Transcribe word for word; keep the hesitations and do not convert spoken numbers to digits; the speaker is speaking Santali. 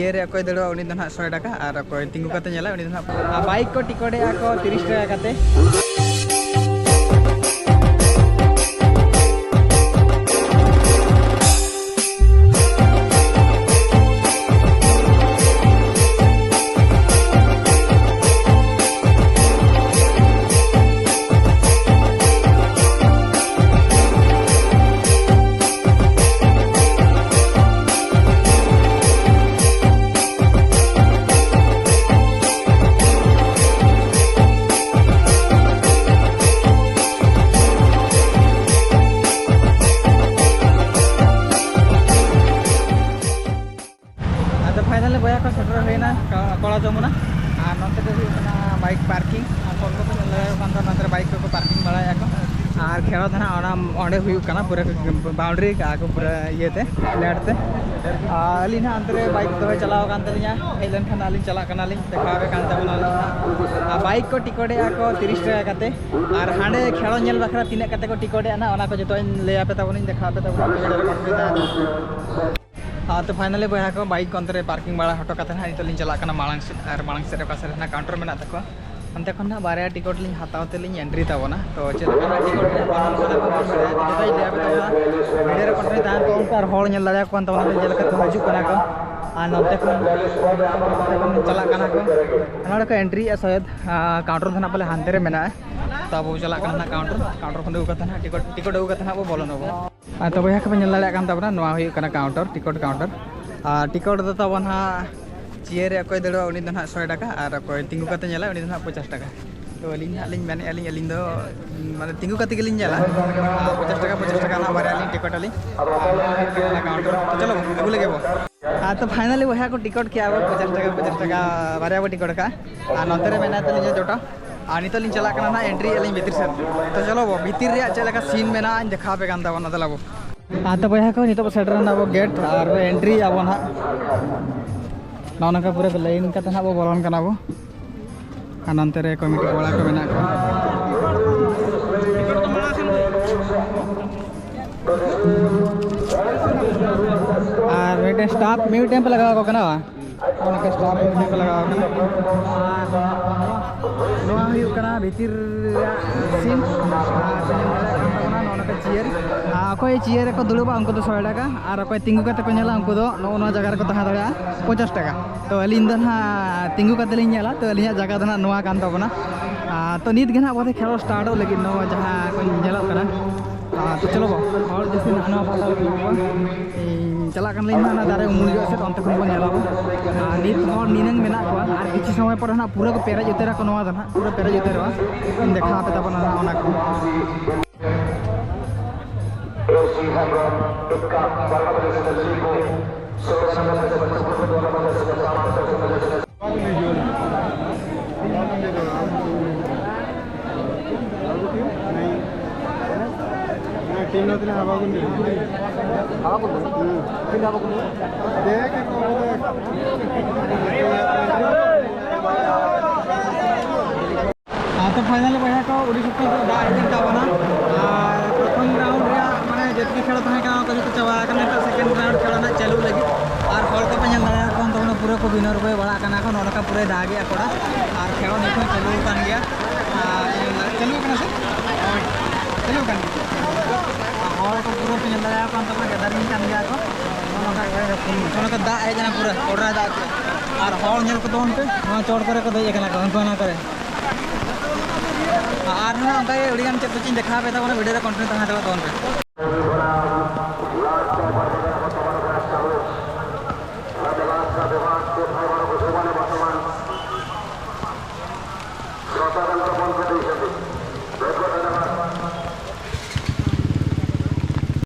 ᱤᱭᱟᱹ ᱨᱮ ᱚᱠᱚᱭ ᱫᱟᱹᱲᱩᱜᱼᱟ, ᱩᱱᱤ ᱫᱚ ᱱᱟᱦᱟᱜ ᱥᱚᱭ ᱴᱟᱠᱟ, ᱟᱨ ᱚᱠᱚᱭ ᱛᱤᱸᱜᱩ ᱠᱟᱛᱮ ᱧᱮᱞᱟ, ᱩᱱᱤ ᱫᱚ ᱱᱟᱦᱟᱜ, ᱟᱨ ᱵᱟᱭᱤᱠ ᱠᱚ ᱴᱤᱠᱚᱴ ᱮᱫᱼᱟ ᱠᱚ ᱛᱤᱨᱤᱥ ᱴᱟᱠᱟ ᱠᱟᱛᱮ᱾ ᱟᱫᱚ finally ᱵᱚᱭᱦᱟ ᱠᱚ ᱥᱮᱴᱮᱨ ᱦᱩᱭᱱᱟ ᱠᱚ-, ᱠᱚᱲᱟ ᱡᱚᱢᱩᱱᱟ᱾ ᱟᱨ ᱱᱚᱛᱮ ᱫᱚ ᱦᱩᱭᱩᱜ ᱠᱟᱱᱟ ᱵᱟᱭᱤᱠ ᱯᱟᱨᱠᱤᱝ᱾ ᱟᱨ ᱠᱚᱞ ᱠᱚᱯᱮ ᱧᱮᱞ ᱫᱟᱲᱮᱭᱟᱜ ᱠᱟᱱ ᱫᱚ, ᱱᱚᱛᱮ ᱨᱮ ᱵᱟᱭᱤᱠ ᱠᱚᱠᱚ ᱯᱟᱨᱠᱤᱝ ᱵᱟᱲᱟᱭᱮᱫᱼᱟ ᱠᱚ᱾ ᱟᱨ ᱠᱷᱮᱲᱚ ᱫᱚ ᱱᱟᱦᱟᱜ ᱚᱱᱟ ᱚᱸᱰᱮ ᱦᱩᱭᱩᱜ ᱠᱟᱱᱟ, ᱯᱩᱨᱟᱹ ᱵᱟᱣᱩᱱᱰᱟᱨᱤ ᱠᱟᱜᱼᱟ ᱠᱚ ᱯᱩᱨᱟᱹ ᱤᱭᱟᱹᱛᱮ, ᱱᱮᱴ ᱛᱮ᱾ ᱟᱨ ᱟᱹᱞᱤᱧ ᱱᱟᱦᱟᱜ ᱚᱱᱛᱮ ᱨᱮ ᱵᱟᱭᱤᱠ ᱫᱚᱦᱚᱭ ᱪᱟᱞᱟᱣ ᱟᱠᱟᱱ ᱛᱟᱹᱞᱤᱧᱟ, ᱦᱮᱡ ᱞᱮᱱᱠᱷᱟᱱ ᱟᱹᱞᱤᱧ ᱪᱟᱞᱟᱜ ᱠᱟᱱᱟᱞᱤᱧ, ᱫᱮᱠᱷᱟᱣ ᱟᱯᱮ ᱠᱟᱱ ᱛᱟᱵᱚᱱᱟᱞᱤᱧ ᱱᱟᱦᱟᱜ᱾ ᱟᱨ ᱵᱟᱭᱤᱠ ᱠᱚ ᱴᱤᱠᱚᱴᱮᱜᱼᱟ ᱠᱚ ᱛᱤᱨᱤᱥ ᱴᱟᱠᱟ ᱠᱟᱛᱮ, ᱟᱨ ᱦᱟᱸᱰᱮ ᱠᱷᱮᱲᱚ ᱧᱮᱞ ᱵᱟᱠᱷᱨᱟ ᱛᱤᱱᱟᱹᱜ ᱠᱟᱛᱮ ᱠᱚ ᱴᱤᱠᱚᱴᱮᱜᱼᱟ ᱱᱟᱦᱟᱜ, ᱚᱱᱟ ᱠᱚ ᱡᱚᱛᱚᱧ ᱞᱟᱹᱭ ᱟᱯᱮ ᱛᱟᱵᱚᱱᱟᱹᱧ, ᱫᱮᱠᱷᱟᱣ ᱟᱯᱮ ᱛᱟᱵᱚᱱᱟ᱾ ᱟᱨ ᱛᱚ finally ᱵᱚᱭᱦᱟ ᱠᱚ, ᱵᱟᱭᱤᱠ ᱚᱱᱛᱮ ᱨᱮ ᱯᱟᱨᱠᱤᱝ ᱵᱟᱲᱟ ᱦᱚᱴᱚ ᱠᱟᱛᱮ ᱱᱟᱦᱟᱜ ᱱᱤᱛᱚᱜ ᱞᱤᱧ ᱪᱟᱞᱟᱜ ᱠᱟᱱᱟ ᱢᱟᱲᱟᱝ ᱥᱮᱫ᱾ ᱟᱨ ᱢᱟᱲᱟᱝ ᱥᱮᱫ ᱨᱮ ᱚᱠᱟ ᱥᱮᱫ ᱨᱮ ᱱᱟᱦᱟᱜ ᱠᱟᱣᱩᱱᱴᱟᱨ ᱢᱮᱱᱟᱜ ᱛᱟᱠᱚᱣᱟ, ᱚᱱᱛᱮ ᱠᱷᱚᱱ ᱱᱟᱦᱟᱜ ᱵᱟᱨᱭᱟ ᱴᱤᱠᱤᱴ ᱞᱤᱧ ᱦᱟᱛᱟᱣ ᱛᱮ ᱞᱤᱧ ᱮᱱᱴᱨᱤ ᱛᱟᱵᱚᱱᱟ᱾ ᱛᱚ ᱪᱮᱫ ᱞᱮᱠᱟ ᱱᱟᱦᱟᱜ ᱴᱤᱠᱤᱴ ᱨᱮᱭᱟᱜ ᱜᱚᱱᱚᱝ ᱠᱚᱫᱚ ᱵᱟᱵᱚᱱ ᱵᱟᱲᱟᱭᱟ, ᱡᱚᱛᱚᱭ ᱞᱟᱹᱭ ᱟᱯᱮ ᱛᱟᱵᱚᱱᱟ᱾ ᱵᱷᱤᱰᱤᱭᱳ ᱨᱮ ᱠᱚᱱᱴᱤᱱᱤᱭᱩ ᱛᱟᱦᱮᱱ ᱯᱮ, ᱚᱱᱠᱟ ᱟᱨ ᱦᱚᱲ ᱧᱮᱞ ᱫᱟᱲᱮᱭᱟᱠᱚ ᱠᱟᱱ ᱛᱟᱵᱚᱱᱟ ᱯᱮ, ᱡᱮᱞᱮᱠᱟ ᱠᱚ ᱦᱤᱡᱩᱜ ᱠᱟᱱᱟ ᱠᱚ᱾ ᱟᱨ ᱱᱚᱛᱮ ᱠᱷᱚᱱ, ᱱᱚᱛᱮ ᱠᱷᱚᱱ ᱪᱟᱞᱟᱜ ᱠᱟᱱᱟ ᱠᱚ, ᱱᱚᱰᱮ ᱠᱚ ᱮᱱᱴᱨᱤᱭᱮᱫᱼᱟ ᱥᱟᱭᱟᱫ᱾ ᱟᱨ ᱠᱟᱣᱩᱱᱴᱟᱨ ᱫᱚ ᱱᱟᱦᱟᱜ ᱯᱟᱞᱮ ᱦᱟᱱᱛᱮ ᱨᱮ ᱢᱮᱱᱟᱜᱼᱟ᱾ ᱛᱚ ᱟᱵᱚ ᱪᱟᱞᱟᱜ ᱠᱟᱱᱟ ᱱᱟᱦᱟᱜ ᱠᱟᱣᱩᱱᱴᱟᱨ, ᱠᱟᱣᱩᱱᱴᱟᱨ ᱠᱷᱚᱱ ᱟᱹᱜᱩ ᱠᱟᱛᱮ ᱱᱟᱦᱟᱜ ᱴᱤᱠᱤᱴ, ᱴᱤᱠᱤᱴ ᱟᱹᱜᱩ ᱠᱟᱛᱮ ᱱᱟᱦᱟᱜ ᱵᱚ ᱵᱚᱞᱚᱱ ᱟᱵᱚ᱾ ᱟᱨ ᱛᱚ ᱵᱚᱭᱦᱟ ᱠᱚᱯᱮ ᱧᱮᱞ ᱫᱟᱲᱮᱭᱟᱜ ᱠᱟᱱ ᱛᱟᱵᱚᱱᱟ, ᱱᱚᱣᱟ ᱦᱩᱭᱩᱜ ᱠᱟᱱᱟ ᱠᱟᱣᱩᱱᱴᱟᱨ, ᱴᱤᱠᱤᱴ ᱠᱟᱣᱩᱱᱴᱟᱨ᱾ ᱟᱨ ᱴᱤᱠᱤᱴ ᱫᱚ ᱛᱟᱵᱚᱱ ᱦᱟᱸᱜ ᱪᱮᱭᱟᱨ ᱨᱮ ᱚᱠᱚᱭ ᱫᱟᱹᱲᱩᱜᱼᱟ, ᱩᱱᱤ ᱫᱚ ᱱᱟᱦᱟᱜ ᱥᱚᱭ ᱴᱟᱠᱟ, ᱟᱨ ᱚᱠᱚᱭ ᱛᱤᱸᱜᱩ ᱠᱟᱛᱮ ᱧᱮᱞᱟ, ᱩᱱᱤ ᱫᱚ ᱱᱟᱦᱟᱜ ᱯᱚᱪᱟᱥ ᱴᱟᱠᱟ᱾ ᱛᱚ ᱟᱹᱞᱤᱧ ᱱᱟᱦᱟᱜ ᱞᱤᱧ ᱢᱮᱱᱮᱫᱼᱟ ᱞᱤᱧ, ᱟᱹᱞᱤᱧ ᱫᱚ, ᱢᱟᱱᱮ, ᱛᱤᱸᱜᱩ ᱠᱟᱛᱮ ᱜᱮᱞᱤᱧ ᱧᱮᱞᱟ᱾ ᱟᱨ ᱯᱚᱪᱟᱥ ᱴᱟᱠᱟ, ᱯᱚᱪᱟᱥ ᱴᱟᱠᱟ ᱱᱟᱦᱟᱜ ᱵᱟᱨᱭᱟ ᱞᱤᱧ ᱴᱤᱠᱤᱴ ᱟᱹᱞᱤᱧ᱾ ᱟᱨ ᱱᱚᱣᱟ ᱦᱩᱭᱩᱜ ᱠᱟᱱᱟ ᱠᱟᱣᱩᱱᱴᱟᱨ᱾ ᱛᱚ ᱪᱚᱞᱚ, ᱟᱹᱜᱩ ᱞᱮᱜᱮ ᱵᱚ᱾ ᱟᱨ ᱛᱚ finally ᱵᱚᱭᱦᱟ ᱠᱚ ᱴᱤᱠᱤᱴ ᱠᱮᱜᱼᱟ ᱵᱚ, ᱯᱚᱪᱟᱥ ᱴᱟᱠᱟ, ᱯᱚᱪᱟᱥ ᱴᱟᱠᱟ ᱵᱟᱨᱭᱟ ᱵᱚ ᱴᱤᱠᱤᱴ ᱠᱟᱜᱼᱟ᱾ ᱟᱨ ᱱᱚᱛᱮ ᱨᱮ ᱢᱮᱱᱟᱭ ᱛᱟᱹᱞᱤᱧᱟ ᱡᱚᱴᱟ᱾ ᱟᱨ ᱱᱤᱛᱚᱜ ᱞᱤᱧ ᱪᱟᱞᱟᱜ ᱠᱟᱱᱟ ᱱᱟᱦᱟᱜ ᱮᱱᱴᱨᱤ ᱟᱹᱞᱤᱧ ᱵᱷᱤᱛᱤᱨ ᱥᱮᱫ᱾ ᱛᱚ ᱪᱚᱞᱚ ᱵᱚ, ᱵᱷᱤᱛᱤᱨ ᱨᱮᱭᱟᱜ ᱪᱮᱫ ᱞᱮᱠᱟ ᱥᱤᱱ ᱢᱮᱱᱟᱜᱼᱟ, ᱤᱧ ᱫᱮᱠᱷᱟᱣ ᱟᱯᱮ ᱠᱟᱱ ᱛᱟᱵᱚᱱᱟ, ᱫᱮᱞᱟ ᱵᱚ᱾ ᱟᱨ ᱛᱚ ᱵᱚᱭᱦᱟ ᱠᱚ, ᱱᱤᱛᱚᱜ ᱵᱚ ᱥᱮᱴᱮᱨ ᱮᱱᱟ ᱵᱚ ᱜᱮᱴ, ᱟᱨ ᱵᱚ ᱮᱱᱴᱨᱤ ᱟᱵᱚ ᱱᱟᱦᱟᱜ᱾ ᱱᱚᱜᱼᱚ ᱱᱚᱝᱠᱟ ᱯᱩᱨᱟᱹ ᱞᱟᱭᱤᱱ ᱠᱟᱛᱮ ᱱᱟᱦᱟᱜ ᱵᱚ ᱵᱚᱞᱚᱱ ᱠᱟᱱᱟ ᱵᱚ᱾ ᱟᱨ ᱱᱚᱱᱛᱮ ᱨᱮ ᱠᱚᱢᱤᱴᱤ ᱠᱚᱲᱟ ᱠᱚ ᱢᱮᱱᱟᱜ ᱠᱚᱣᱟ᱾ ᱟᱨ ᱢᱤᱫ ᱥᱴᱟᱯ ᱢᱤᱫ ᱴᱟᱭᱤᱢ ᱯᱮ ᱞᱟᱜᱟᱣ ᱟᱠᱚ ᱠᱟᱱᱟ ᱵᱟᱝ? ᱚᱱᱠᱟ ᱥᱴᱟᱯ ᱢᱤᱫ ᱴᱟᱭᱤᱢ ᱯᱮ ᱞᱟᱜᱟᱣ ᱟᱠᱚ ᱠᱟᱱᱟ᱾ ᱟᱨ ᱱᱚᱣᱟ ᱦᱩᱭᱩᱜ ᱠᱟᱱᱟ ᱵᱷᱤᱛᱤᱨ ᱨᱮᱭᱟᱜ ᱥᱤᱱ᱾ ᱟᱨ ᱯᱮ ᱧᱮᱞ ᱫᱟᱲᱮᱭᱟᱜ ᱠᱟᱱ ᱛᱟᱵᱚᱱᱟ ᱱᱚᱜᱼᱚ ᱱᱚᱝᱠᱟ ᱪᱮᱭᱟᱨ᱾ ᱟᱨ ᱚᱠᱚᱭ ᱪᱮᱭᱟᱨ ᱨᱮᱠᱚ ᱫᱩᱲᱩᱵᱟ ᱩᱱᱠᱩ ᱫᱚ ᱥᱚᱭ ᱴᱟᱠᱟ, ᱟᱨ ᱚᱠᱚᱭ ᱛᱤᱸᱜᱩ ᱠᱟᱛᱮ ᱠᱚ ᱧᱮᱞᱟ ᱩᱱᱠᱩ ᱫᱚ ᱱᱚᱜᱼᱚ ᱱᱚᱣᱟ ᱡᱟᱭᱜᱟ ᱨᱮᱠᱚ ᱛᱟᱦᱮᱸ ᱫᱟᱲᱮᱭᱟᱜᱼᱟ ᱯᱚᱧᱪᱟᱥ ᱴᱟᱠᱟ᱾ ᱛᱚ ᱟᱹᱞᱤᱧ ᱫᱚ ᱱᱟᱦᱟᱜ ᱛᱤᱸᱜᱩ ᱠᱟᱛᱮ ᱞᱤᱧ ᱧᱮᱞᱟ, ᱛᱚ ᱟᱹᱞᱤᱧᱟᱜ ᱡᱟᱭᱜᱟ ᱫᱚ ᱱᱟᱦᱟᱜ ᱱᱚᱣᱟ ᱠᱟᱱ ᱛᱟᱵᱚᱱᱟ᱾ ᱟᱨ ᱛᱚ ᱱᱤᱛ ᱜᱮ ᱱᱟᱦᱟᱜ ᱵᱚᱫᱷᱚᱭ ᱠᱷᱮᱞᱳᱰ ᱥᱴᱟᱨᱴᱚᱜ ᱞᱟᱹᱜᱤᱫ ᱱᱚᱣᱟ ᱡᱟᱦᱟᱸ ᱠᱚ ᱧᱮᱞᱚᱜ ᱠᱟᱱᱟ᱾ ᱟᱨ ᱛᱚ ᱪᱚᱞᱚ ᱵᱚ, ᱦᱚᱲ ᱡᱟᱹᱥᱛᱤ ᱱᱟᱦᱟᱜ ᱱᱚᱣᱟ ᱯᱟᱦᱴᱟ ᱨᱮ ᱢᱮᱱᱟᱜ ᱠᱚᱣᱟ᱾ ᱤᱧ ᱪᱟᱞᱟᱜ ᱠᱟᱱ ᱞᱤᱧ ᱱᱟᱦᱟᱜ ᱚᱱᱟ ᱫᱟᱨᱮ ᱩᱢᱩᱞ ᱡᱚᱜ ᱥᱮᱫ, ᱚᱱᱛᱮ ᱠᱷᱚᱱ ᱵᱚᱱ ᱧᱮᱞᱟ ᱵᱚ᱾ ᱟᱨ ᱱᱤᱛ ᱦᱚᱲ ᱱᱤᱱᱟᱹᱝ ᱢᱮᱱᱟᱜ ᱠᱚᱣᱟ, ᱟᱨ ᱠᱤᱪᱷᱩ ᱥᱚᱢᱚᱭ ᱯᱚᱨᱮ ᱱᱟᱦᱟᱜ ᱯᱩᱨᱟᱹ ᱠᱚ ᱯᱮᱨᱮᱡ ᱩᱛᱟᱹᱨᱟ ᱠᱚ ᱱᱚᱣᱟ ᱫᱚ ᱱᱟᱦᱟᱜ, ᱯᱩᱨᱟᱹ ᱯᱮᱨᱮᱡ ᱩᱛᱟᱹᱨᱚᱜᱼᱟ᱾ ᱤᱧ ᱫᱮᱠᱷᱟᱣ ᱟᱯᱮ ᱛᱟᱵᱚᱱᱟ ᱱᱟᱦᱟᱜ ᱚᱱᱟ ᱠᱚ᱾ टीम ना तेरे हवा को नहीं। हवा को नहीं। हम्म। फिर हवा को नहीं। देख, देख। ᱟᱨ ᱛᱚ ᱯᱷᱟᱭᱱᱟᱞ ᱵᱚᱭᱦᱟ ᱠᱚ, ᱩᱰᱤ ᱥᱚᱠᱛᱚ ᱫᱟᱜ ᱦᱮᱡ ᱮᱱ ᱛᱟᱵᱚᱱᱟ᱾ ᱟᱨ ᱯᱨᱚᱛᱷᱚᱢ ᱨᱟᱣᱩᱱᱰ ᱨᱮᱭᱟᱜ ᱢᱟᱱᱮ ᱡᱮᱛᱠᱤ ᱠᱷᱮᱞ ᱛᱟᱦᱮᱸ ᱠᱟᱱᱟ, ᱚᱱᱟ ᱠᱚ ᱡᱚᱛᱚ ᱪᱟᱵᱟ ᱟᱠᱟᱱᱟ᱾ ᱱᱤᱛᱚᱜ ᱥᱮᱠᱮᱱᱰ ᱨᱟᱣᱩᱱᱰ ᱠᱷᱮᱞ ᱨᱮᱱᱟᱜ ᱪᱟᱹᱞᱩ ᱞᱟᱹᱜᱤᱫ᱾ ᱟᱨ ᱦᱚᱲ ᱠᱚᱯᱮ ᱧᱮᱞ ᱫᱟᱲᱮᱭᱟᱠᱚ ᱠᱟᱱ ᱛᱟᱵᱚᱱᱟ, ᱯᱩᱨᱟᱹ ᱠᱚ ᱵᱤᱱᱟᱹ ᱨᱚᱠᱚᱭ ᱵᱟᱲᱟᱜ ᱠᱟᱱᱟ ᱠᱚ᱾ ᱱᱚᱜᱼᱚ ᱱᱚᱝᱠᱟ ᱯᱩᱨᱟᱹᱭ ᱫᱟᱜᱮᱜᱼᱟ ᱠᱚᱲᱟ᱾ ᱟᱨ ᱠᱷᱮᱞᱳᱰ ᱱᱤᱛ ᱦᱚᱸ ᱪᱟᱹᱞᱩ ᱟᱠᱟᱱ ᱜᱮᱭᱟ᱾ ᱟᱨ ᱪᱟᱹᱞᱩ ᱟᱠᱟᱱᱟ ᱥᱮ? ᱪᱟᱹᱞᱩ ᱟᱠᱟᱱ ᱜᱮᱭᱟ᱾ ᱟᱨ ᱦᱚᱲ ᱠᱚ ᱯᱩᱨᱟᱹ ᱯᱮ ᱧᱮᱞ ᱫᱟᱲᱮᱭᱟᱠᱚ ᱠᱟᱱ ᱛᱟᱵᱚᱱᱟ, ᱜᱮᱫᱟᱨᱤᱝ ᱠᱟᱱ ᱜᱮᱭᱟ ᱠᱚ᱾ ᱱᱚᱜᱼᱚ ᱱᱚᱝᱠᱟ ᱜᱮ, ᱱᱚᱜᱼᱚ ᱱᱚᱝᱠᱟ ᱫᱟᱜ ᱦᱮᱡ ᱮᱱᱟ, ᱯᱩᱨᱟᱹ ᱠᱚᱰᱨᱟᱭ ᱫᱟᱜ ᱠᱮᱫᱟ᱾ ᱟᱨ ᱦᱚᱲ ᱧᱮᱞ ᱠᱚᱫᱚ ᱚᱱᱛᱮ ᱱᱚᱣᱟ ᱪᱚᱴ ᱠᱚᱨᱮ ᱠᱚ ᱫᱮᱡ ᱟᱠᱟᱱᱟ ᱠᱚ, ᱩᱱᱠᱩ ᱦᱟᱱᱟ ᱠᱚᱨᱮ᱾ ᱟᱨ ᱦᱚᱸ ᱚᱱᱠᱟ ᱜᱮ ᱟᱹᱰᱤ ᱜᱟᱱ ᱪᱮᱫ ᱠᱚᱪᱚᱧ ᱫᱮᱠᱷᱟᱣ ᱯᱮ ᱛᱟᱵᱚᱱᱟ, ᱵᱷᱤᱰᱤᱭᱳ ᱨᱮ ᱠᱚᱱᱴᱤᱱᱤᱭᱩ ᱛᱟᱦᱮᱸ ᱦᱟᱛᱟᱲᱚᱜ ᱛᱟᱵᱚᱱ ᱯᱮ᱾